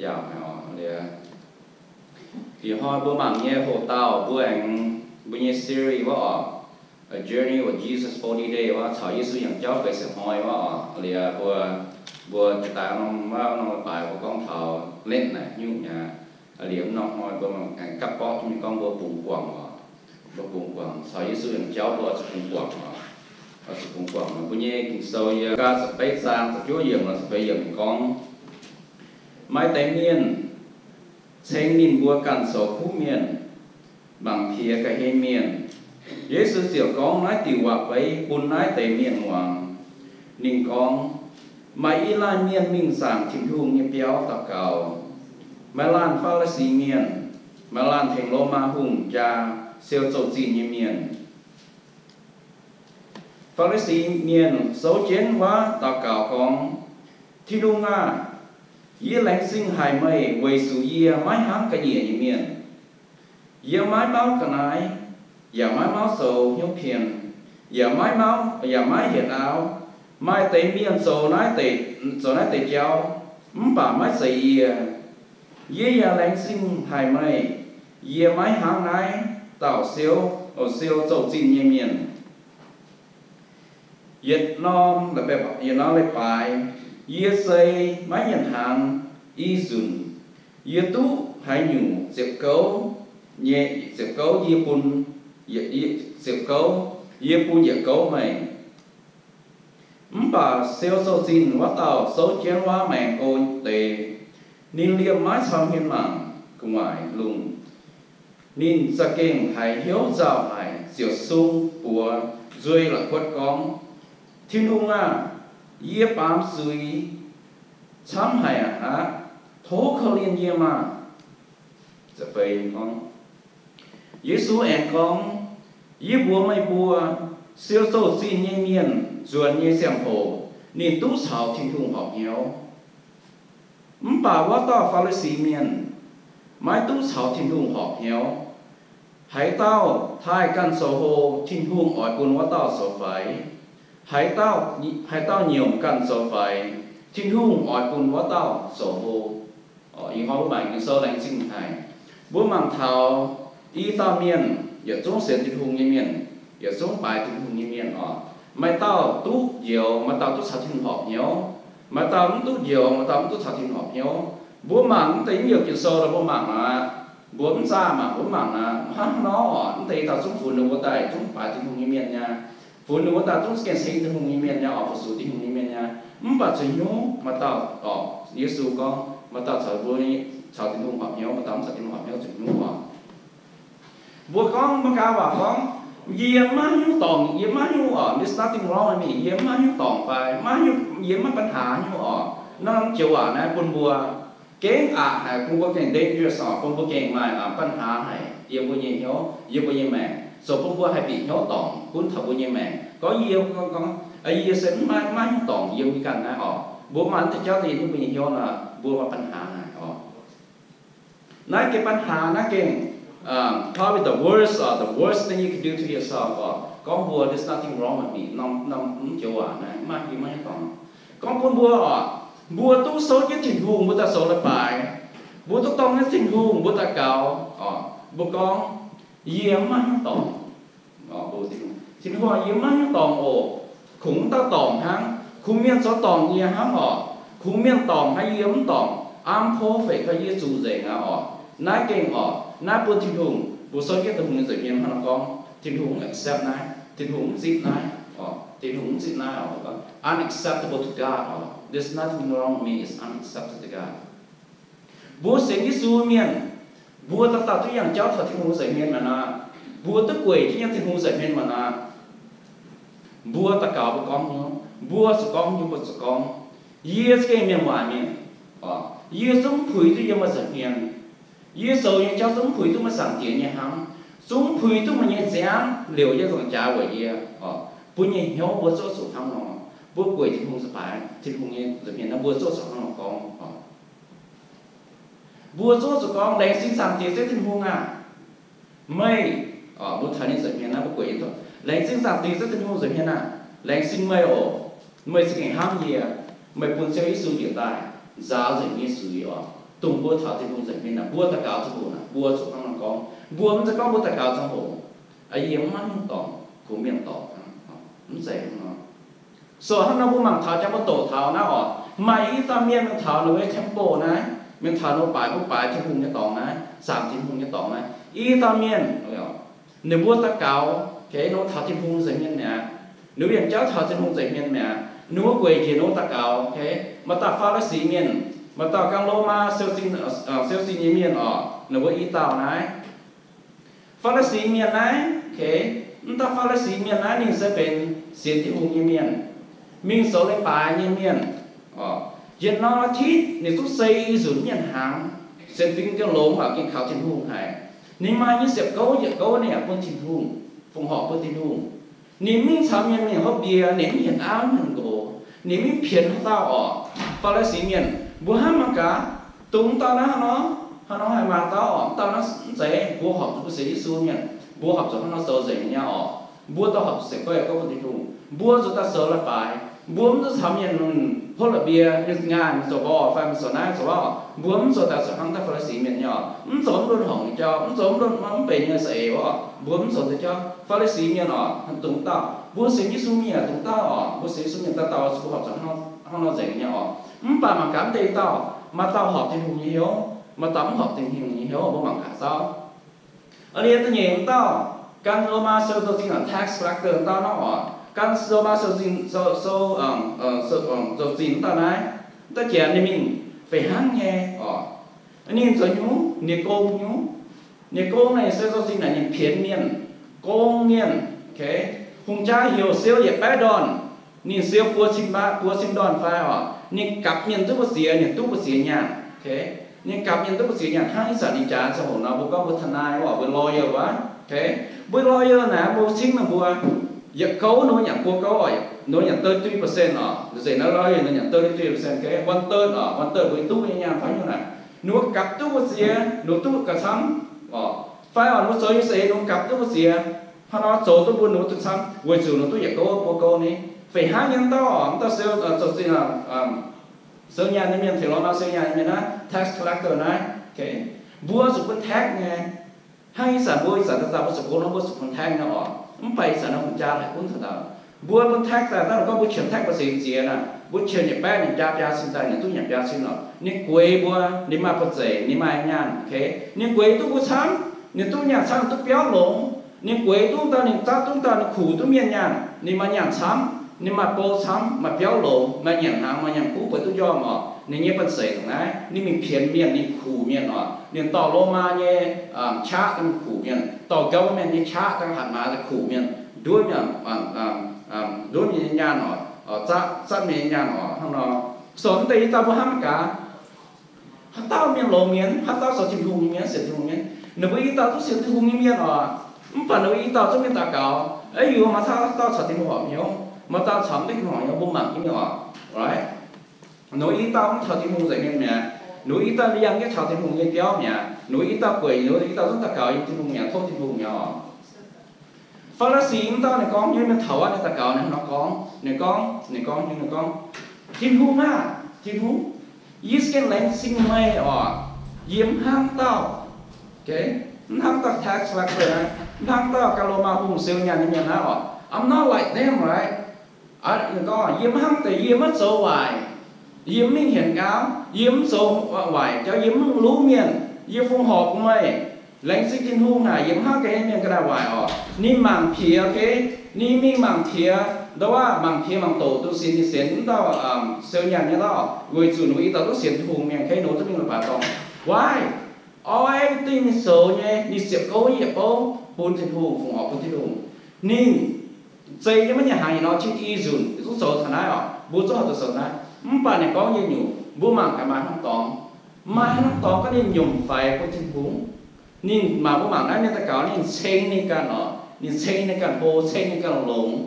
Yaac haic oc. Liuz, ih hnoi mbuo mangc nyei hoc dauh mbuo aengx, mbuo nyei series wuov oc, A Journey with Jesus forty Day wuov, caux Yesu yangh jauv feix ziepc hnoi wuov oc. Liuz mbuo, mbuo jiex daaih norm, norm leiz-baaix mbuo gorngv taux Lent naaic nyungc mi'aqv. Liuz norm hnoi mbuo aengx gapv borqv jienv mingh gorngv mbuo bungx guangc oc. Mbuo bungx guangc, caux Yesu yangh jauv mbuo oix zuqc bungx guangc oc. Oix zuqc bungx guangc. Mbuo nyei Ging-Sou yiem Lugaa ziepc betv zaang ziepc juov yiemc lorz ziepc feix yiemc gorngv, maaih deix mienh ceng ninh mbuo ganh zoux kuv mienh, mangc piex ga'hlen mienh. Yesu ziouc gorngv naaiv diuc waac-beiv bun naaiv deix mienh muangx. Ninh gorngv, maaih i laanh mienh mingh zaangc Tin-Hungh nyei biauv daux gaux. Maaih laanh Faa^li^si Mienh, maaih laanh tengx Lomaa hungh jaa siou zouv-zinh nyei mienh. Faa^li^si Mienh souv jienv waac daux gaux gorngv, Tin-Hungh aah! Yie laengz zingh haic meih weic zuqc yie maiv hnangv ga'nyiec nyei mienh. Yie maiv mauv ga'naaiv, yaac maiv mauv zoux hnyouv pien, yaac maiv mauv, yaac maiv hietc auv. Maaih deix mienh zoux naaiv deix, zoux naaiv deix jauv, mv baac maiv zeiz yie. Yie yaac laengz zingh haic meih, yie maiv hnangv naaiv dauh siou, siou zouv-zinh nyei mienh. Yietc norm, yietc norm leiz-baaix, yie zei maiv yietc hnaangx i nzunc. Yie duqv haaix nyungc ziepc gouv nyei, ziepc gouv yie bun, ziepc gouv yie bun yietc gouv meih. Mv baac siou zouv-zinh wuov dauh souv jienv waac maengx go deix. Ninh liemh maiv cau hmien mangc gu'nguaaic lungh. Ninh za'gengh haiz hnyouv nzauh haic, ziouc sung buoz nzueic la'kuotv gorngv, Tin-Hungh aah! Yie baamz zuiz camv haic aqv. Tov korv-lienh yie maah! Yesu aengx gorngv, Yie mbuox meih mbuo, siou zouv-zinh nyei mienh nzuonx nyei ziangh hoc ninh duqv caux Tin-Hungh horpc hnyouv. Mv baac wuov dauh Faa^li^si Mienh maiv duqv caux Tin-Hungh horpc hnyouv. Haaix dauh taaih ganh zoux hlo, Tin-Hungh oix bun wuov dauh zoux faix. Haaix dauh, haaix dauh nyiemc ganh zoux faix, Tin-Hungh oix bun wuov dauh zoux hlo. Ih hnoi mbuo mangc Ging-Sou laengz zingh haic. Mbuo mangc taux i dauh mienh, yietc zungv sienx Tin-Hungh nyei mienh, yietc zungv baaix Tin-Hungh nyei mienh oc. Maaih dauh duqv njoux, maaih dauh duqv caux Tin-Hungh horpc hnyouv. Maaih dauh mv duqv njoux, maaih dauh mv duqv caux Tin-Hungh horpc hnyouv. Mbuo mangc mv deix nyungc Ging-Sou daaih mbuo mangc aqv. Mbuo mv zaah mangc, mbuo mangc aqv, hnangv nor oc, mv deix dauh zungv funx ninh mbuo daaih zungv baaix Tin-Hungh nyei mienh nyei. Funx ninh mbuo daaih zungv gengh ceng Tin-Hungh nyei mienh nyei oc, fu-sux Tin-Hungh nyei mienh nyei. Mv baac zuqc hnyouv maaih dauh oc, Yesu gorngv maaih dauh caux mbuo, caux Tin-Hungh horpc hnyouv, maaih dauh mv caux Tin-Hungh horpc hnyouv zuqc hnyouv oc. Mbuo gorngv mbuo gaax waac gorngv, yie maiv hnyouv dorngc, yie maiv hnyouv oc, there's nothing wrong with me, yie maiv hnyouv dorngc fai maiv hnyouv, yie maiv ปัญหา hnyouv oc. Norm joux waac naaiv bun mbuo gengh aqc haic, bun mbuo gengh dangerous oc, bun mbuo gengh maaih ปัญหา haic yiem mbuo nyei hnyouv, yiem mbuo nyei maengc, zoux bun mbuo haih bieqc hnyouv dorngc gunv taux mbuo nyei maengc. Gorngv yie, gorngv, gorngv, yie se maiv, maiv hnyouv dorngc yiem yie ganh naaiv oc. Mbuo maaih mv deix jauv daaih yiem mbuo nyei hnyouv nor, mbuo maaih ปัญหา haic oc. Naaiv gengh ปัญหา naaiv gengh, um, probably the worst, uh, the worst thing you can do to yourself oc. Gorngv mbuo, there's nothing wrong with me, norm, norm mv joux waac naaiv, maiv, yie maiv hnyouv dorngc. Gorngv bun mbuo oc, mbuo duqv souv jienv Tin-Hungh, mbuo daaih zoux leiz-baaix, mbuo duqv dorng jienv Tin-Hungh, mbuo daaih gaux oc, mbuo gorngv, yie maiv hnyouv dorngc. Tin-Hungh, yie maiv hnyouv dorngc oc. Kungx dauh dorngc hnangv. Kungx mienh zoux dorngc yie hnangv oc. Kungx mienh dorngc hnangv, yie mv dorngc. I'm perfect, fai yie zuqc nzengc aqv oc. Naaiv gengh oc, naaiv bun Tin-Hungh, mbuo souv jienv Tin-Hungh nyei nza'hmien hnangv nor gorngv, Tin-Hungh mv accept naaiv, Tin-Hungh mv zipv naaiv oc, Tin-Hungh mv zipv naaiv oc. Unacceptable to God oc. There's nothing wrong with me, it's unacceptable to God. Mbuo sienx Yesu mienh, mbuo dauh dauh duqv yangh jauv taux Tin-Hungh nza'hmien maah nor, mbuo duqv gueic jienv yiem Tin-Hungh nza'hmien maah nor, mbuo daux gaux mbuo gorngv hnyouv, mbuo zuqc gorngv hnyouv, mbuo zuqc gorngv, yie za'gengh mienh waaic mienh, yie zungv mv puix duqv yiem meih nza'hmien. Yie zoux nyei jauv zungv mv puix duqv meih Zaangc Diex nyei hnamv, zungv mv puix duqv meih nyei nziaamv liouc yie nzangc jaax weic yie. Mbuo nyei hnyouv mbuo zuqc zuqc hnangv nor, mbuo gueic Tin-Hungh, Tin-Hungh nyei nza'hmien nor, mbuo zuqc zuqc hnangv nor gorngv. Mbuo zuqc zuqc gorngv, Laengz zingh Zaangc Diex Ziouv Tin-Hungh aah! Meih, mbuo taux ninh nza'hmien naaiv mbuo gueic, Laengz zingh Zaangc Diex Ziouv Tin-Hungh nza'hmien aah! Laengz zingh meih oc. Meih za'gengh hnamv yie. Meih bun Ziouv Yesu njiec daaih nzaaux nzengc yie nyei zuiz oc. dongh mbuo taux Tin-Hungh nzengc mienh naaic, mbuo daux gaux ziangh hoc naaic, mbuo zuqc hnangv nor gorngv. Mbuo mv zeiz gorngv mbuo daux gaux ziangh hoc, yie mv maiv mingh dorngc, kungx mienh dorngc, mv zeiz hnangv nor. So hnangv nor mbuo mangc taux jangx mbuo doqc taux naaiv oc, maaih i dauh mienh mingh taux ninh mbuo nyei temple naaiv, mingh taux ninh mbuo baaix, mbuo baaix Tin-Hungh nyei dorngx naaiv, zaangc Tin-Hungh nyei dorngx naaiv, i dauh mienh, ninh mbuo daux gaux, ninh mbuo taux Tin-Hungh nzengc mienh mi'aqv. Ninh mbuo mienh jauv taux Tin-Hungh nzengc mienh mi'aqv. Ninh mbuo gueic njiec ninh mbuo daux gaux. Maaih dauh Faa^li^si Mienh, maaih dauh gan Lomaa siou-zinh, siou-zinh nyei mienh oc, ninh mbuo i dauh naaiv. Faa^li^si Mienh naaiv, mv dauh Faa^li^si Mienh naaiv ninh se benx sienx Tin-Hungh nyei mienh, mingh zoux leiz-baaix nyei mienh. Yietc norm aa^titv ninh duqv sei i nzunc mienh hnaangx, sienx fim gengh longx, gengh kaux Tin-Hungh haic. Ninh maaih nyei ziepc gouv yietc gouv ninh yaac bun Tin-Hungh, fongc horc bun Tin-Hungh. Ninh mingh caux mienh mingh hopv ndie, ninh mv hienx auv mv hienx nqox, ninh mv pienx haaix dauh oc. Faa^li^si Mienh, mbuo hnamv mangc gaax, dongh dauh naaiv hnangv nor, hnangv nor haih maaih dauh oc. Dauh naaiv mv zeiz mbuo horpc zuqc mbuo sienx Yesu mienh, mbuo horpc zuqc hnangv nor zoux nzengc nyei oc. Mbuo dorh horpc zuqc ziepc gouv yietc gouv bun Tin-Hungh. Mbuo zuqc daaih zoux leiz-baaix. Mbuo mv zuqc caux mienh hopv la'biei, mienh ngaih mingh zoux mborqv fai mingh zoux naaiv zoux wuov. Mbuo mv zuqc daaih zoux hnangv dauh Faa^li^si Mienh nyei oc. Mv zoux mv ndutv horngc nyei jauv, mv zoux mv ndutv mv benx nyei za'eix wuov. Mbuo mv zoux deix jauv. Faa^li^si Mienh oc, dongh dauh. Mbuo sienx Yesu mienh dongh dauh oc. Mbuo sienx Yesu mienh dauh dauh zuqc horpc zuqc hnangv nor nzengc nyei oc. Mv baac mangc gaax mv deix dauh, maaih dauh horpc Tin-Hungh nyei hnyouv, maaih dauh mv horpc Tin-Hungh nyei hnyouv, mbuo mangc gaax dauh. Aa, liuz da'nyeic wuov dauh, gan Lomaa siou-zinh, tax collector dauh nor oc, gan Lomaa siou-zinh, siou-zinh wuov dauh naaiv, wuov dauh jiex ninh mingh fih hnangv nyei oc. Ninh zoux nyungc, ninh gong nyungc. Ninh gong naaic se zoux zinh naaic ninh pienx mienh, gong mienh. Hungh jaa heuc siou yietc baeqv ndorn, ninh siou buo cin, buo cin ndorn fai oc, ninh gapv mienh duqv mbu'ziex, ninh duqv mbu'ziex nyaanh. Ninh gapv mienh duqv mbu'ziex nyaanh hnangv ih zanc ninh jaax ziangh hoc nor, mbuo gorngv mbuo ทนาย oc, mbuo lawyer wuov. Mbuo lawyer naaic mbuo cingv meih mbuo, yietc gouv ninh mbuo nyanc buo gouv oc, ninh mbuo nyanc thirty-three percent oc, nzengc naaiv lawyer ninh nyanc thirty-three percent, one third oc, one third mbuo duqv nyei nyaanh fai nyungc naaic. Ninh mbuo gapv duqv mbu'ziex, ninh mbuo duqv gauh camv oc. Fai oc, ninh mbuo zoux i se ninh mbuo gapv duqv mbu'ziex, hnangv nor zoux duqv mbuo ninh mbuo duqv camv, weic zuqc ninh duqv yietc gouv buo gouv ni. Fih hnangv nyei dauh, dauh siou, zoux zinh, siou nyaanh nyei mienh, tengx lorz nor siou nyaanh nyei mienh naaiv, tax collector naaiv. Mbuo zuqc bun tax nyei. Hnangv ih zanc mbuo ih zanc daaih mbuo zuqc gong nor mbuo zuqc bun tax nyei oc. Mv baac ih zanc nor hungh jaa haic gunv taux daaih, mbuo bun tax daaih, daaih gorngv mbuo qiemx tax ba'seix ziex naaic, mbuo qiemx nyic baeqv, ninh jaa biaa cin daaih, ninh duqv nyanc biaa cin oc. Ninh gueix mbuo, ninh maaih ba'zeic, ninh maaih nyaanh. Ninh gueix duqv mbuo camv, ninh duqv nyaanh camv, duqv biauv longx. Ninh gueix duqv dauh, ninh zatv duqv dauh, ninh kuqc duqv mienh nyaanh, ninh maaih nyaanh camv, ninh maaih bou camv, maaih biauv longx, maaih nyanc hnaangx, maaih nyaanh kuv bueix duqv njormh oc. Ninh nyei ba'zeic naaiv, ninh mingh pienx mienh, ninh kuqc mienh oc. Ninh dorh Lomaa nyei qaqv daaih kuqc mienh, dorh government nyei qaqv daaih hatc maaz daaih kuqc mienh, nduov mienh, nduov mienh nyei nyaanh oc, zatv, zatv mienh nyei nyaanh oc. Hnangv nor, so mv deix i dauh mbuo hnamv gaax, haaix dauh mienh longx mienh, haaix dauh zoux Tin-Hungh nyei mienh, sienx Tin-Hungh mienh, ninh mbuo i dauh duqv sienx Tin-Hungh nyei mienh oc. Mv baac ninh mbuo i dauh zungv mingh daux gaux, ei, yie maaih haaix dauh caux Tin-Hungh horpc hnyouv, maaih dauh caux mv duqv Tin-Hungh horpc hnyouv, mbuo mangc jienv mingh oc. Ninh mbuo i dauh mv caux Tin-Hungh nzengc mienh mi'aqv. Ninh mbuo i dauh liangh jienv caux Tin-Hungh nyei biauv mi'aqv. Ninh mbuo i dauh gueic, ninh mbuo i dauh zungv daux gaux yiem Tin-Hungh mi'aqv, tov Tin-Hungh mi'aqv oc. Faa^li^si mv dauh ninh gorngv, nyei mienh taux wuov ninh daux gaux ninh hnangv nor gorngv, ninh gorngv, ninh gorngv, ninh gorngv, Tin-Hungh aah! Tin-Hungh, yie za'gengh laengz zingh meih oc. Yie mv hnangv dauh, mv hnangv dauh tax collector naaiv, mv hnangv dauh gan Lomaa hungh siou nyaanh nyei mienh naaiv oc. I'm not like them, right? Ninh gorngv, yie mv hnangv deix, yie maiv zoux waaic, yie mv mingh hienx auv, yie mv zoux waaic jauv, yie mv luv mienh, yie fongc horc bun meih. Laengz zingh Tin-Hungh naaic, yie mv hnangv ga'hlen mienh ga'naaiv waaic oc. Ninh mangc piex, okay? Ninh mingh mangc piex, ndau wuov mangc piex mangc doqc, duqv sienx, ninh sienx mv dauh siou nyaanh nyei lauh, weic zuqc ninh mbuo i dauh duqv sienx Tin-Hungh mienh, okay, ninh mbuo duqv mingh leiz-baaix dorngh. Why? Oix dingh ninh zoux nyei, ninh ziepc gouv yietc gouv bun Tin-Hungh, fongc horc bun Tin-Hungh. Ninh zei jienv maiv nyei hnaangx yietc norm cin i nzunc, ninh zungv zoux taux naaiv oc. Mbuo zungv horpc zuqc zoux naaiv. Mv baac ninh gorngv nyei nyungc, mbuo mangc gaax maaih hnangv dorngx. Maaih hnangv dorngx gorngv ninh nyiemc faix bun Tin-Hungh. Ninh mangc, mbuo mangc naaiv mienh daux gaux, ninh ceng ninh ganh oc. Ninh ceng ninh ganh hlo, ceng ninh ganh longx,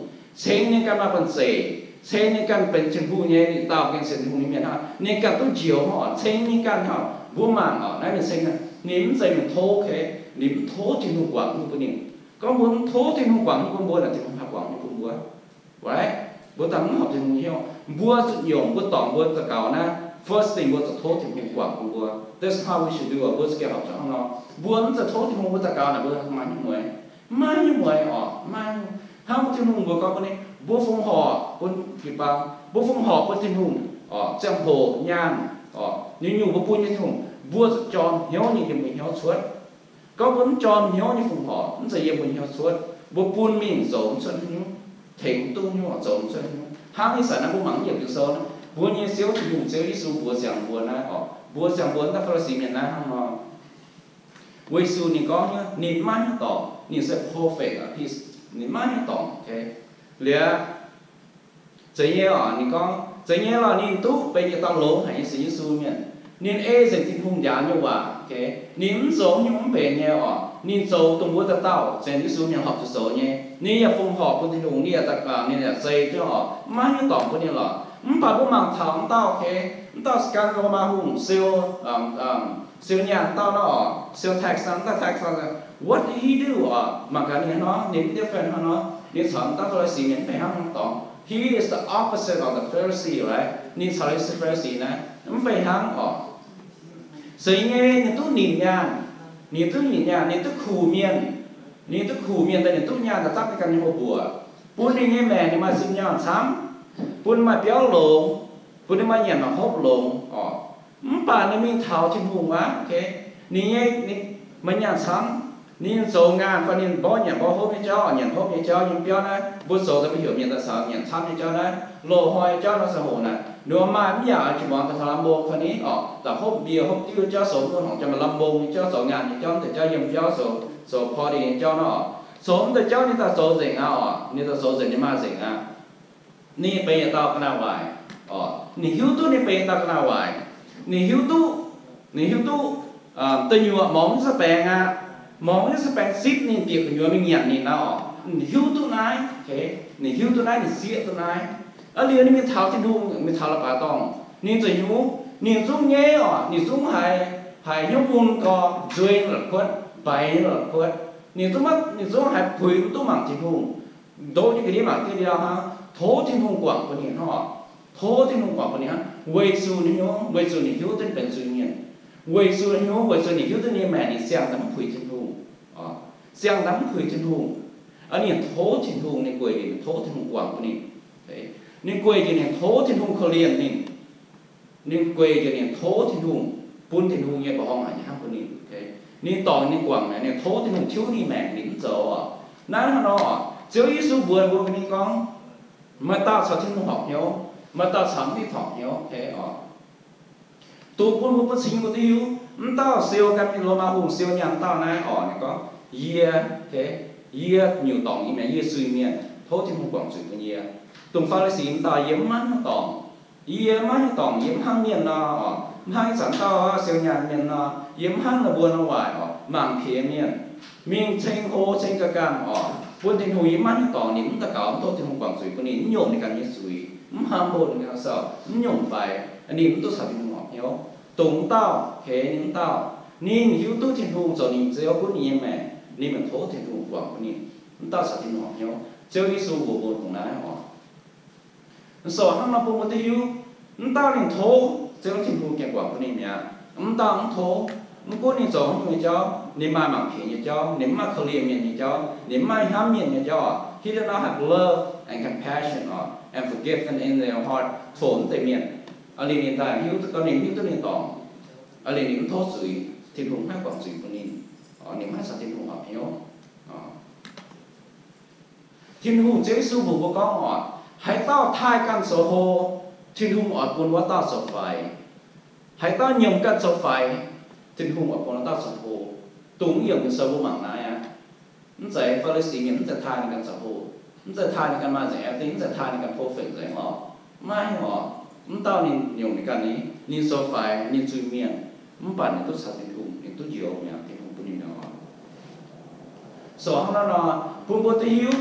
ceng ninh ganh maaih banh zeic, ceng ninh ganh benx Tin-Hungh nyei dauh, gengh sienx Tin-Hungh nyei mienh hnangv. Ninh ganh duqv njoux hnangv oc, ceng ninh ganh hnangv. Mbuo mangc oc, naaiv ninh ceng, ninh mv zeiz mingh tov, okay? Ninh mv tov Tin-Hungh guangc nyei bun ninh. Gorngv mbuo mv tov Tin-Hungh guangc nyei bun mbuo, naaic Tin-Hungh haih guangc nyei bun mbuo. Right? Mbuo daaih mv horpc Tin-Hungh nyei hnyouv. Mbuo zuqc nyiemc, mbuo dorngc, mbuo daux gaux naaiv, First thing, mbuo zuqc tov Tin-Hungh guangc bun mbuo. That's how we should do it. Mbuo zuqc gengh horpc zuqc hnangv nor. Mbuo mv zuqc tov Tin-Hungh, mbuo daux gaux naaic mbuo maaih nyungc mueiz, maaih nyungc mueiz oc, maaih nyungc. Hnangv Tin-Hungh mbuox gorngv mbuo ni, mbuo fongc horc bun jiu-baang, mbuo fongc horc bun Tin-Hungh oc, ziangh hoc nyaanh oc, nyungc-nyungc mbuo bun nyei Tin-Hungh, mbuo zuqc jorm hnyouv nyei yiem mbuo hnyouv cuotv. Gorngv mbuo mv jorm hnyouv nyei fongc horc, mv zeiz yiem mbuo hnyouv cuotv, mbuo bun mingh zoux mv cuotv hnyouv, tengx mv duqv hnyouv, zoux mv cuotv hnyouv. Hnangv ih zanc naaiv mbuo mangc Ging-Sou, mbuo nyei Ziouv Tin-Hungh, Ziouv Yesu mbuox ziangx mbuo naaiv oc, mbuox ziangx mbuo naaiv Faa^li^si mienh naaiv hnangv nor. Weic zuqc ninh gorngv, ninh maiv hnyouv dorngc, ninh se perfect, ninh maiv hnyouv dorngc. Liuz, zeiz nyei oc, ninh gorngv, zeiz nyei lorqc, ninh duqv benx yietc dauh longx haic nyei sienx Yesu mienh. Ninh ei nzengc Tin-Hungh njaaux nyei waac. Ninh mv zoux nyungc mv benx nyei oc. Ninh zoux dongh mbuo dauh dauh sienx Yesu mienh horpc zuqc zoux nyei. Ninh yaac fongc horc bun Tin-Hungh, ninh yaac daux gaux, ninh yaac zei jienv oc, maiv hnyouv dorngc bun ninh lorqc. Mv baac mbuo mangc taux m'dauh, m'dauh gan Lomaa hungh siou, siou nyaanh dauh nor oc, siou tax, m'dauh tax, what did he do oc? Mangc gaax ninh hnangv nor, ninh mv diev fen hnangv nor, ninh caux m'dauh Faa^li^si mienh mv fih hnangv dorngx. He is the opposite of the Pharisee, right? Ninh caux Faa^li^si naaiv mv fih hnangv oc. Zeiz nyei, ninh duqv nimc nyaanh, ninh duqv nimc nyaanh, ninh duqv kuh mienh, ninh duqv kuh mienh daaih ninh duqv nyaanh daaih dapv ninh ganh nyei houx-mbuoqc, bun ninh nyei maengc ninh maaih zinh nyaanh camv, bun ninh maaih biauv longx, bun ninh maaih nyanc maaih hopv longx oc. Mv baac ninh mingh taux Tin-Hungh aqv, ninh nyei, maaih nyaanh camv, ninh zoux ngaanh fai ninh mborqv nyanc mborqv hopv nyei jauv, nyanc hopv nyei jauv nyei biauv naaiv, mbuo zoux daaih mbuo heuc mienh daaih caux nyanc camv nyei jauv naaiv, loz-hnoi nyei jauv naaiv ziangh hoc naaic, ninh mbuo maaih mv yaac oix zuqc muangx daaih taux lamh mbong fai ni oc, daaih hopv mbie hopv diuv jauv, zoux mv duqv horngc jauv, maaih lamh mbong nyei jauv, zoux ngaanh nyei jauv, mv deix jauv yiem jauv, zoux, zoux party nyei jauv naaiv oc, zoux mv deix jauv ninh daaih zoux nzengc aqv oc, ninh daaih zoux nzengc, ninh maaih nzengc aqv. Ninh benx yietc dauh ga'naaiv waaic oc. Ninh hiuv duqv ninh benx yietc dauh ga'naaiv waaic. Ninh hiuv duqv, ninh hiuv duqv da'nyuoqc morngx mv zeiz baengc aqv. Morngx mv zeiz baengc zipv ninh bieqc gu'nyuoz mingh nyanc ninh naaiv oc. Ninh hiuv duqv naaiv, ninh hiuv duqv naaiv, ninh zieqv duqv naaiv. Aa, liuz ninh mingh taux Tin-Hungh, mingh taux leiz-baaix dorngh, ninh zuqc hiuv, ninh zungv nyei oc, ninh zungv haiz, haiz hnyouv mun gau, nzueic la'kuotv, mbaix la'kuotv. Ninh zungv, ninh zungv haiz puix mv duqv mangc Tin-Hungh. Ndoqv jienv ga'ndiev mangc diuh ndiauv hnangv, tov Tin-Hungh guangc bun ninh hnangv oc. Tov Tin-Hungh guangc bun ninh hnangv, weic zuqc ninh hiuv, weic zuqc ninh hiuv duqv ninh benx zuiz-mienh. Weic zuqc ninh hiuv, weic zuqc ninh hiuv duqv ninh nyei maengc ninh siang-nzangc mv puix Tin-Hungh. Siang-nzangc mv puix Tin-Hungh. Aa, ninh tov Tin-Hungh, ninh gueic njiec tov Tin-Hungh guangc bun ninh. Ninh gueic njiec ninh tov Tin-Hungh korv-lienh ninh. Ninh gueic njiec ninh tov Tin-Hungh, bun Tin-Hungh nyei mba'horngh haic nyei hnamv bun ninh. Ninh dorngc ninh guangc naaic, ninh tov Tin-Hungh tiuv ninh maengc, ninh mv zoux oc. Naaiv hnangv nor oc, Ziouv Yesu mbuox mbuo ga'naaiv gorngv, maaih dauh caux Tin-Hungh horpc hnyouv, maaih dauh caux mv horpc hnyouv oc. Dongh bun mbuo, bun cing mbuo duqv hiuv, mv dauh siou gan mingh Lomaa hungh siou nyaanh dauh naaiv oc, ninh gorngv, yie, yie nyungc dorngc nyei mienh, yie zuiz-mienh, tov Tin-Hungh guangc zuiz bun yie. Dongh Faa^li^si mv dauh, yie mv hnangv dorngc. Yie mv hnangv dorngc, yie mv hnangv mienh nor oc, mv hnangv ih zanc dauh siou nyaanh mienh nor, yie mv hnangv ninh mbuo nor waaic oc, mangc piex mienh, mingh ceng hlo ceng ga'ganh oc, bun Tin-Hungh. Yie mv hnangv dorngc, ninh mv daux gaux, mv tov Tin-Hungh guangc zuiz bun ninh, mv nyomc ninh ganh nyei zuiz, mv humble ninh ganh nyei sic, mv nyomc faix, ninh mv duqv caux Tin-Hungh horpc hnyouv. Dongh mv dauh, kei ninh mv dauh, ninh hiuv duqv Tin-Hungh zoux ninh Ziouv gunv ninh nyei maengc, ninh mingh tov Tin-Hungh guangc bun ninh, mv dauh caux Tin-Hungh horpc hnyouv. Ziouv Yesu mbuox mbuo dongh naaiv oc. Mv baac hnangv nor bun mbuo duqv hiuv, mv dauh ninh tov Ziouv Tin-Hungh gengh guangc bun ninh mi'aqv. Mv dauh mv tov, mv gunv ninh zoux haaix nyungc nyei jauv, ninh maaih mangc piex nyei jauv, ninh mv maaih korv-lienh mienh nyei jauv, ninh mv maaih hnamv mienh nyei jauv oc. He did not have love and compassion oc, and forgiveness in their heart for mv deix mienh. Aa, liuz ninh daaih hiuv duqv, ninh hiuv duqv ninh dorngc, aa, liuz ninh mv tov zuiz, Tin-Hungh mv haih guangc zuiz bun ninh, ninh mv haih caux Tin-Hungh horpc hnyouv. Tin-Hungh, Ziouv Yesu mbuox mbuo gorngv oc, haaix dauh taaih ganh zoux hlo, Tin-Hungh oix bun wuov dauh zoux faix. Haaix dauh nyiemc ganh zoux faix, Tin-Hungh oix bun wuov dauh zoux hlo. Dongh mv yiemc Ging-Sou mbuo mangc naaiv aqv. Mv zeiz Faa^li^si mienh mv zeiz taaih ninh ganh zoux hlo, mv zeiz taaih ninh ganh maaih nzengc aqv, mv zeiz taaih ninh ganh perfect nzengc oc. Maiv oc. Mv dauh ninh nyungc ninh ganh ni, ninh zoux faix, ninh zuiz-mienh, mv baac ninh duqv caux Tin-Hungh, ninh duqv njoux mi'aqv, Tin-Hungh bun ninh nor. So hnangv naaiv nor, bun mbuo duqv hiuv,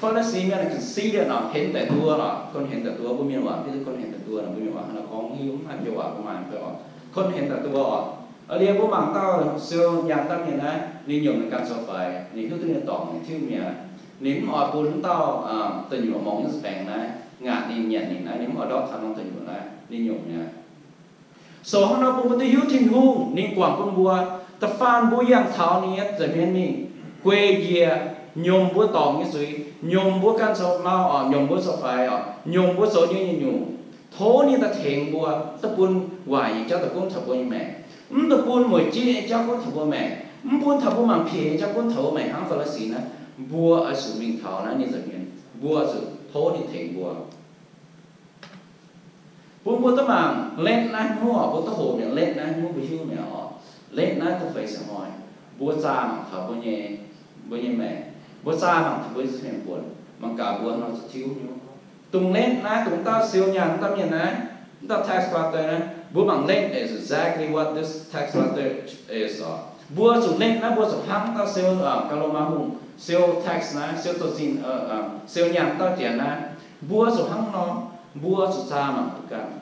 Faa^li^si mienh conceited nor, henv daaih duqv nor, kun henv daaih duqv, mbuo mienh waac hiuv duqv kun henv daaih duqv nor, mbuo mienh waac hnangv naaiv gorngv hiuv mv haih mbuo waac mbuo maaih fai oc, kun henv daaih duqv oc. Liuz mbuo mangc dauh siou nyaanh dauh mienh naaiv, ninh nyungc ninh ganh zoux faix, ninh hiuv duqv ninh dorngc, ninh tiuv mi'aqv. Ninh mv oix bun wuov dauh da'nyuoqc morngx nyei baengc naaiv ngaatc ninh nyanc ninh naaiv, ninh mv oix ndortv taux norm da'nyuoqc naaiv, ninh nyungc mi'aqv. Sou hnangv nor bun mbuo duqv hiuv Tin-Hungh ninh guangc bun mbuo. Da'faanh mbuo yangh taux ninh nyei nza'hmien mingh, gueic njiec, nyormh mbuo dorngc nyei zuiz, nyormh mbuo ganh zoux mau oc, nyormh mbuo zoux faix oc, nyormh mbuo zoux nyei nyungc-nyungc, tov ninh daaih tengx mbuo, mv dungx bun waaic nyei jauv daaih gunv taux mbuo nyei maengc, mv dungx bun mueic jieqv nyei jauv gunv taux mbuo maengc, mv bun taux mbuo mangc piex nyei jauv gunv taux mbuo maengc hnangv Faa^li^si naaiv. Mbuo oix zuqc mingh taux naaiv ninh nza'hmien, mbuo zuqc tov ninh tengx mbuo. Bun mbuo duqv mangc letv naaiv hnyouv oc, mbuo duqv hoqc mi'aqv, letv naaiv hnyouv mbuo hiuv mi'aqv oc. Letv naaiv dongh feix ziepc hnoi, mbuo zaah mangc taux mbuo nyei, mbuo nyei maengc, mbuo zaah mangc taux mbuo nyei nza'hmien buonc, mangc gaax mbuo nor zuqc tiuv hnyouv. Dongh letv naaiv, dongh dauh siou nyaanh dauh mienh naaiv, dauh tax collector naaiv, mbuo mangc letv is exactly what this tax collector is oc. Mbuo zuqc letv naaiv, mbuo zuqc hnangv dauh siou, ga'lomh maaz hungh, siou tax naaiv, siou zoux zinh, siou nyaanh dauh janx naaiv, mbuo zuqc hnangv nor, mbuo zuqc zaah mangc mbuo ganh.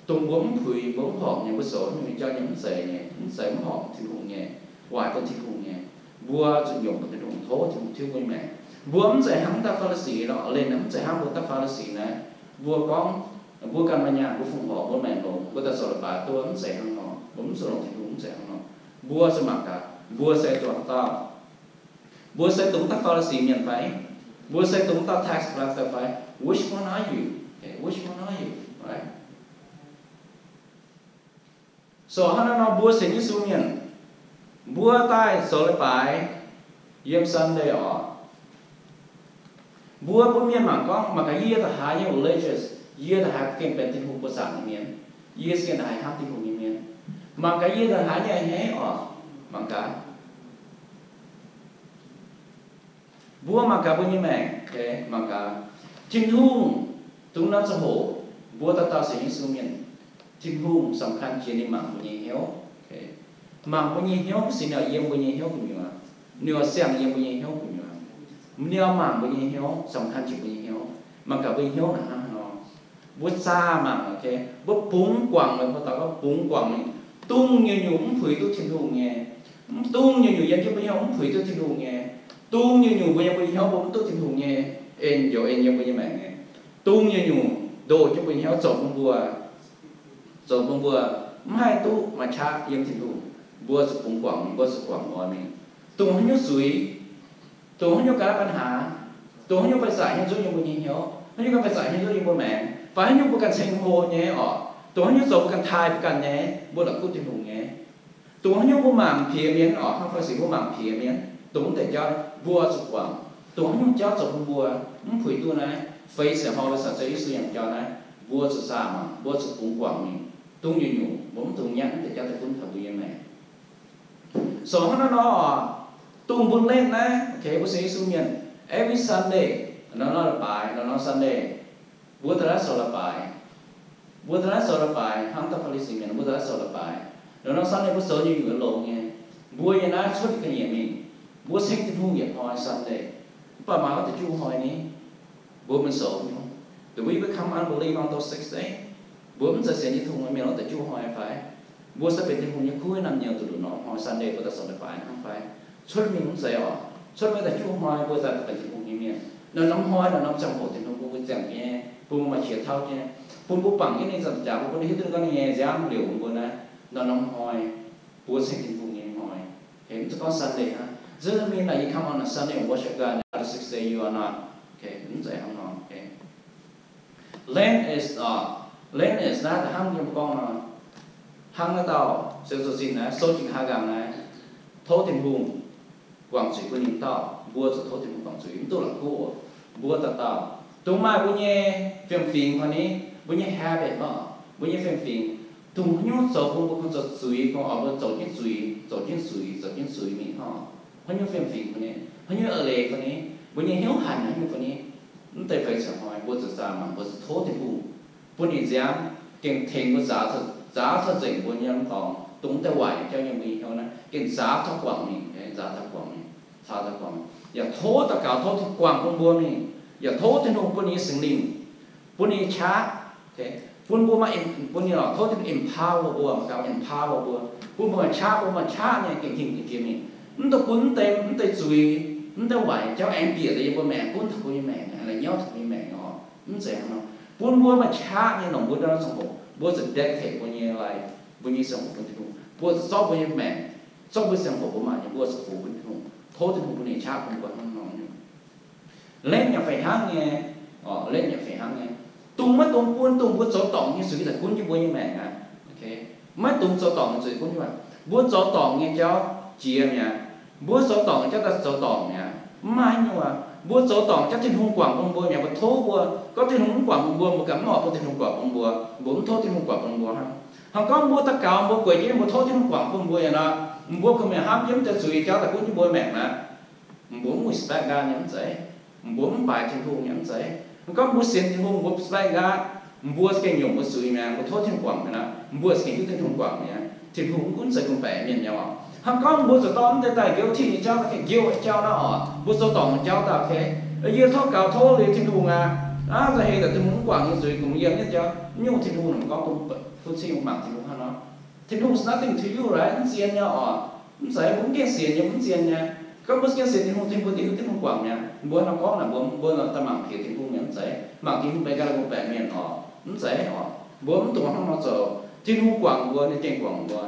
Dongh mbuo mv puix, mbuo mv horpc nyei, mbuo zoux nyei jauv nyei mv zeiz nyei, mv zeiz mv horpc Tin-Hungh nyei, waaic duqv Tin-Hungh nyei, mbuo zuqc nyormh bun Tin-Hungh, tov Tin-Hungh tiuv mbuo nyei maengc. Mbuo mv zeiz hnangv dauh Faa^li^si nor, letv naaiv mv zeiz hnangv mbuo dauh Faa^li^si naaiv. Mbuo gorngv, mbuo ganh maaih nyaanh, mbuo fongc horc mbuo maengc longx, mbuo daaih zoux leiz-baaix duqv, mv zeiz hnangv nor. Mbuo mv zuqc longc Tin-Hungh, mv zeiz hnangv nor. Mbuo zuqc mangc gaax, mbuo se dongh dauh, mbuo se dongh dauh Faa^li^si mienh fai? Mbuo se dongh dauh tax collector fai? Which one are you? Okay, which one are you? Right? So hnangv naaiv nor mbuo sienx Yesu mienh, mbuo daaih zoux leiz-baaix yiem Sunday oc. Mbuo bun mienh mangc gorngv, mangc gaax yie da'haaix nyei religious, yie da'haaix gengh benx Tin-Hungh buoqc zaangc nyei mienh, yie gengh da'haaix hnamv Tin-Hungh nyei mienh. Mangc gaax yie da'haaix nyei a'hneiv oc, mangc gaax. Mbuo mangc gaax mbuo nyei maengc, mangc gaax Tin-Hungh, dongh naaiv ziangh hoc mbuo dauh dauh sienx Yesu mienh, Tin-Hungh สำคัญ jiex ninh mangc mbuo nyei hnyouv. Mangc mbuo nyei hnyouv mv sienx ninh oix yiem mbuo nyei hnyouv gu'nyuoz, ninh oix siang yiem mbuo nyei hnyouv gu'nyuoz. Ninh oix mangc mbuo nyei hnyouv สำคัญ jiex mbuo nyei hnyouv. Mangc gaax mbuo nyei hnyouv naaic hnangv haaix nor. Mbuo zaah mangc, mbuo bungx guangc mingh, mbuo daux gaux bungx guangc mingh, dongh nyungc-nyungc mv puix duqv Tin-Hungh nyei, dongh nyungc-nyungc yiem jienv mbuo hnyouv mv puix duqv Tin-Hungh nyei, dongh nyungc-nyungc mbuo yiem mbuo nyei hnyouv mbuo mv duqv Tin-Hungh nyei en, njoux en yiem mbuo nyei maengc nyei, dongh nyungc-nyungc ndoh jienv mbuo nyei hnyouv zoux bun mbuo, zoux bun mbuo mv haih duqv maaih qaqv yiem Tin-Hungh. Mbuo zuqc bungx guangc mingh, mbuo zuqc guangc oix mingh, dongh haaix nyungc zuiz, dongh haaix nyungc ga'naaiv ปัญหา, dongh haaix nyungc baengh zaqc hnyouv nzunv yiem mbuo nyei hnyouv, haaix nyungc ganh baengh zaqc hnyouv nzunv yiem mbuo maengc, fai haaix nyungc mbuo ganh ceng hlo nyei oc, dongh haaix nyungc zoux mbuo ganh taaih mbuo ganh nyei, mbuo la'kuqv Tin-Hungh nyei. Dongh haaix nyungc mbuo mangc piex mienh oc, hnangv Faa^li^si mbuo mangc piex mienh, dongh mv deix jauv mbuo zuqc guangc. Dongh haaix nyungc jauv zoux bun mbuo mv puix duqv naaiv, feix ziepc hnoi mbuo caux Ziouv Yesu yangh jauv naaiv, mbuo zuqc zaah mangc, mbuo zuqc bungx guangc mingh. Dongh nyungc-nyungc mbuo mv dungx nyanv mv deix jauv daaih gunv taux mbuo nyei maengc. So hnangv naaiv nor, dongh mbuo letv naaiv, mbuo sienx Yesu mienh, every Sunday, norm-norm leiz-baaix, norm-norm Sunday, mbuo daaih naaiv zoux leiz-baaix. Mbuo daaih naaiv zoux leiz-baaix hnangv dauh Faa^li^si mienh, mbuo daaih naaiv zoux leiz-baaix. Norm-norm Sunday mbuo zoux nyei nyungc longx nyei. Mbuo yiem naaiv cuotv ga'nyiec mingh, mbuo ceng Tin-Hungh yietc hnoi Sunday. Mv baac maaih wuov deix juqv hnoi ni, mbuo mingh zoux nyungc. The week we come unbelief on those six days. Mbuo mv zeiz sienx Tin-Hungh nyei mienh wuov deix juqv hnoi fai? Mbuo se benx Tin-Hungh nyei kuv naamh nyouz duqv nduqc norm hnoi Sunday mbuo daaih zoux leiz-baaix hnangv fai? Cuotv mingh mv zeiz oc. Cuotv mingh daaih juqv hnoi mbuo daaih benx Tin-Hungh nyei mienh. Norm-norm hnoi, norm-norm ziangh hoc Tin-Hungh bun mbuo ziangh jienv, bun mbuo maaih qiex tauv jienv, bun mbuo bangc jienv ninh ziangh jaax, bun mbuo hiuv duqv ninh gorngv ninh nyei nziaamv liouc bun mbuo naaiv. Norm-norm hnoi mbuo ceng Tin-Hungh nyei hnoi. Mv zeiz gorngv Sunday hnangv. Doesn't mean that you come on a Sunday and worship God and the other six days you are not. Mv zeiz hnangv nor. Lent is, Lent is naaiv da'hnangv yiem gorngv nor, hnangv naaiv dauh siou zoux zinh naaiv, sou jiex haaix nqaang naaiv, tov Tin-Hungh guangc zuiz bun ninh dauh, mbuo zuqc tov Tin-Hungh guangc zuiz, mv duqv la'kuqv oc. Mbuo dauh dauh dongh maaih mbuo nyei fiem-fingx fai ni, mbuo nyei habit oc, mbuo nyei fiem-fingx, dongh haaix nyungc zoux bun mbuo kungx zoux zuiz, kungx oix mbuo zoux jienv zuiz, zoux jienv zuiz, zoux jienv zuiz mingh oc. Haaix nyungc fiem-fingx fai ni, haaix nyungc eix leiz fai ni, mbuo nyei hnyouv hanc haaix nyungc fai ni, mv deix feix ziepc hnoi mbuo zuqc zaah mangc, mbuo zuqc tov Tin-Hungh bun ninh nziaamv gengh tengx mbuo nzaaux, nzaaux taux nzengc mbuo nyei m'nqorngv, dongh mv deix waaic nyei jauv yiem mbuo nyei hnyouv naaiv gengh nzaaux taux guangc mingh, nzaaux taux guangc mingh, nzaaux taux guangc mingh. Yaac tov daux gaux tov Tin-Hungh guangc bun mbuo mingh, yaac tov Tin-Hungh bun ninh Singx Lingh, bun ninh qaqv, bun mbuo maaih, bun ninh oc, tov Tin-Hungh empower mbuo, gauh empower mbuo, bun mbuo maaih qaqv, bun maaih qaqv nyei gengh hingh jiex mingh. Mv dungx bun mv deix, mv deix zuiz, mv deix waaic jauv aengx bieqc daaih yiem mbuo maengc, gunv taux mbuo nyei maengc, la'nyauv taux mbuo nyei maengc oc. Mv zeiz hnangv nor. Bun mbuo maaih qaqv nyei longc mbuo ndortv ziangh hoc, mbuo zuqc dedicate mbuo nyei life mbuo nyei ziangh hoc bun Tin-Hungh. Mbuo zuqc zorqv mbuo nyei maengc, zorqv mbuo ziangh hoc mbuo mangc nyei, mbuo zuqc fungx bun Tin-Hungh, tov Tin-Hungh bun ninh qaqv bun mbuo hnangv nor nyei. Letv yaac fih hnangv nyei, letv yaac fih hnangv nyei. Dongh maiv dungx bun dongh mbuo zoux dorngc nyei zuiz daaih gunv jienv mbuo nyei maengc aqv. Maiv dungx zoux dorngc nyei zuiz gunv jienv. Mbuo zoux dorngc nyei jauv jiex mi'aqv. Mbuo zoux dorngc nyei jauv daaih zoux dorngc mi'aqv. Mv maaih haaix nyungc aqv. Mbuo zoux dorngc jauv Tin-Hungh guangc bun mbuo mi'aqv. Mbuo tov mbuo, gorngv Tin-Hungh mv guangc bun mbuo, mbuo ganh mv oix bun Tin-Hungh guangc bun mbuo. Mbuo mv tov Tin-Hungh guangc bun mbuo hnangv. Hnangv gorngv mbuo daux gaux, mbuo gueic jienv mbuo tov Tin-Hungh guangc bun mbuo nyei nor, mbuo kungx mingh hnamv jienv mv deix zuiz jauv daaih gunv jienv mbuo maengc aqv. Mbuo mv respect God nyei mv zeiz. Mbuo mv baaix Tin-Hungh nyei mv zeiz. Gorngv mbuo sienx Tin-Hungh, mbuo respect God, mbuo za'gengh nyungc mbuo zuiz mi'aqv, mbuo tov Tin-Hungh guangc mi'aqv. Mbuo za'gengh hiuv Tin-Hungh guangc mi'aqv. Tin-Hungh mv zeiz bun baeqc mienh nyei oc. Hnangv gorngv mbuo zuqc dorh mv deix daaih guilty nyei jauv, guilty nyei jauv naaiv oc, mbuo zoux dorngc nyei jauv daaih, ok, yie tov gaux tov liuz Tin-Hungh aqv. Aav, nzauh heix daaih Tin-Hungh mv guangc nyei zuiz kungx yiem nyei jauv. Nyungc Tin-Hungh ninh mbuo gorngv bun, bun cing mangc Tin-Hungh hnangv nor. Tin-Hungh is nothing to you, right? Mv zien nyei oc. Mv zeiz, mbuo mv gengh sienx nyei, mv zien nyei. Gorngv mbuo gengh sienx Tin-Hungh, Tin-Hungh, Tin-Hungh guangc mi'aqv. Mbuo hnangv gorngv naaic, mbuo, mbuo daaih mangc piex Tin-Hungh nyei mv zeiz. Mangc Tin-Hungh benx ganh bun baeqc mienh oc. Mv zeiz oc. Mbuo mv dungx hnangv nor zoux. Tin-Hungh guangc mbuo, ninh gengh guangc mbuo,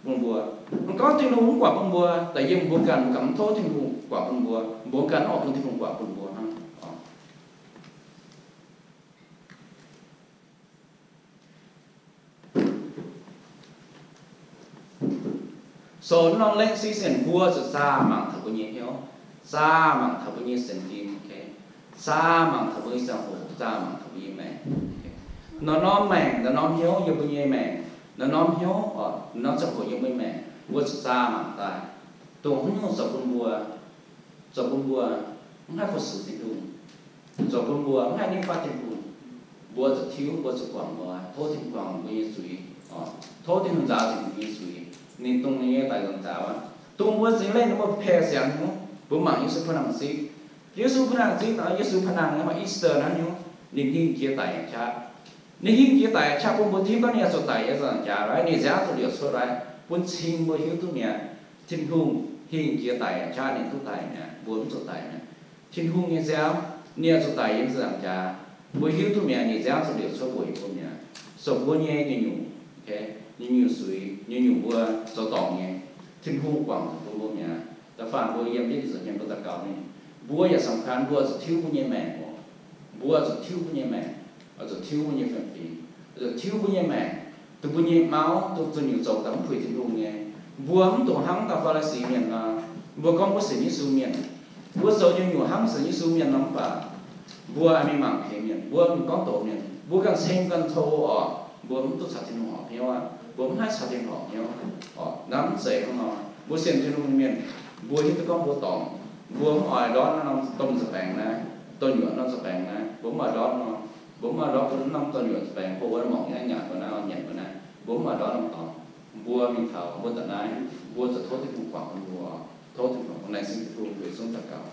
bun mbuo. Mv gorngv Tin-Hungh mv guangc bun mbuo, da'yiem mbuo ganh, mbuo ganh mv tov Tin-Hungh guangc bun mbuo, mbuo ganh mv oix bun Tin-Hungh guangc bun mbuo hnangv. So norm length season mbuo zuqc zaah mangc taux mbuo nyei hnyouv, zaah mangc taux mbuo nyei sienx fim, zaah mangc taux mbuo nyei ziangh hoc, zaah mangc taux mbuo nyei maengc. Norm-norm maengc, norm-norm hnyouv yiem mbuo nyei maengc, norm-norm hnyouv, norm-norm ziangh hoc yiem mbuo nyei maengc, mbuo zuqc zaah mangc daaih, dongh haaix nyungc zoux bun mbuo, zoux bun mbuo mv haih fu-sux Tin-Hungh, zoux bun mbuo mv haih nitv fatv Tin-Hungh. Mbuo zuqc tiuv, mbuo zuqc guangc nqoi, tov Tin-Hungh guangc mbuo nyei zuiz, tov Tin-Hungh nzaaux zuqc mbuo nyei zuiz. Ninh dongh ninh nyei daic nzaaux aqv, dongh mbuo zingx lenh ninh mbuo paah siangx hnyouv. Mbuo mangc Yesu pa'nangc zipv, Yesu pa'nangc zipv, Yesu pa'nangc nyei Easter naaiv hnyouv, ninh hingh jiex daic qaqv. Ninh hingh jiex daic qaqv bun mbuo hiuv gorngv ninh oix zuqc daic yiem ziepc nzaangc jaax, ninh nziaamv zuqc liouc cuotv, bun cing mbuo hiuv duqv mi'aqv. Tin-Hungh hingh jiex daic qaqv ninh duqv daic mi'aqv, mbuo mv zuqc daic mi'aqv. Tin-Hungh nyei nziaamv, ninh oix zuqc daic yiem ziepc nzaangc jaax, mbuo hiuv duqv mi'aqv, ninh nziaamv zuqc liouc cuotv mbuo yiem mbuo mi'aqv. So mbuo nyei nyungc-nyungc, nyungc-nyungc suiv, nyungc-nyungc mbuo zoux dorngc nyei, Tin-Hungh guangc zuqc bun mbuo mi'aqv. Da'faanh mbuo yiem jienv dinh zoux nyei mbuo daux gaux mingh, mbuo yaac สำคัญ, mbuo zuqc tiuv mbuo nyei maengc oc. Mbuo zuqc tiuv mbuo nyei maengc, zuqc tiuv mbuo nyei fiem-fingx, zuqc tiuv mbuo nyei maengc, dongh mbuo nyei mauv dongh zuqc nyungc zoux daaih mv puix Tin-Hungh nyei. Mbuo mv dungx hnangv dauh Faa^li^si Mienh nor, mbuo gorngv mbuo sienx Yesu mienh, mbuo zoux nyungc-nyungc hnangv sienx Yesu mienh nor, mv baac mbuo mingh mangc piex mienh, mbuo mingh gorngv doqc mienh, mbuo ganh ceng ganh tov oc, mbuo mv duqv caux Tin-Hungh horpc hnyouv aqv. Mbuo mv haih caux Tin-Hungh horpc hnyouv oc. Naaiv mv zeiz hnangv nor. Mbuo sienx Tin-Hungh nyei mienh, mbuo hiuv duqv gorngv mbuo dorngc. Mbuo mv oix ndortv norm domh nzac baengx naaiv, domh nyuoqc norm nzac baengx naaiv, mbuo mv oix ndortv nor. Mbuo mv oix ndortv bun norm domh nyuoqc nzac baengx, hlo wuov mangc naaiv, nyanc mbuo naaiv, nyanc mbuo naaiv. Mbuo mv oix ndortv norm dorngx. Mbuo mingh taux mbuo da'naaiv, mbuo zuqc tov Tin-Hungh guangc bun mbuo. Tov Tin-Hungh, laengz zingh Tin-Hungh, weic zuqc daux gaux.